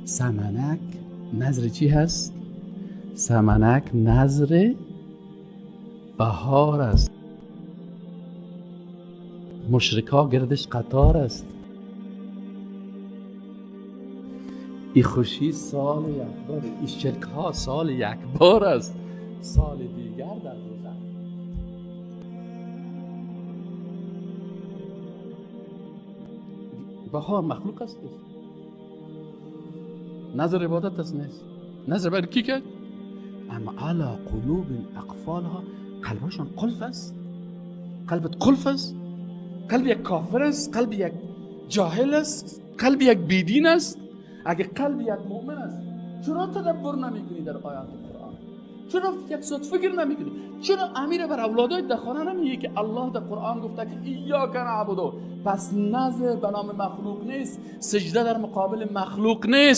سمنک نذر چی هست؟ سمنک نذر بهار است. مشرکا گردش قطار است. ای خوشی سال یک بار، ای شرک ها سال یک بار است، سال دیگر در دوزخ. بهار مخلوق است، نظر عبادت است نیست، نظر بر کی کرد؟ اما علی قلوب اقفالها، قلبشان قلف است، قلبت قلف است، قلب یک کافر است، قلب یک جاهل است، قلب یک بیدین است. اگه قلب یک مؤمن است چرا تدبر نمیکنی در آیات قرآن؟ چرا یک ساعت فکر نمیکنی؟ چرا امیر بر اولادای در خانه نمیگه که الله در قرآن گفته که ایاک نعبد؟ پس نظر به نام مخلوق نیست، سجده در مقابل مخلوق نیست.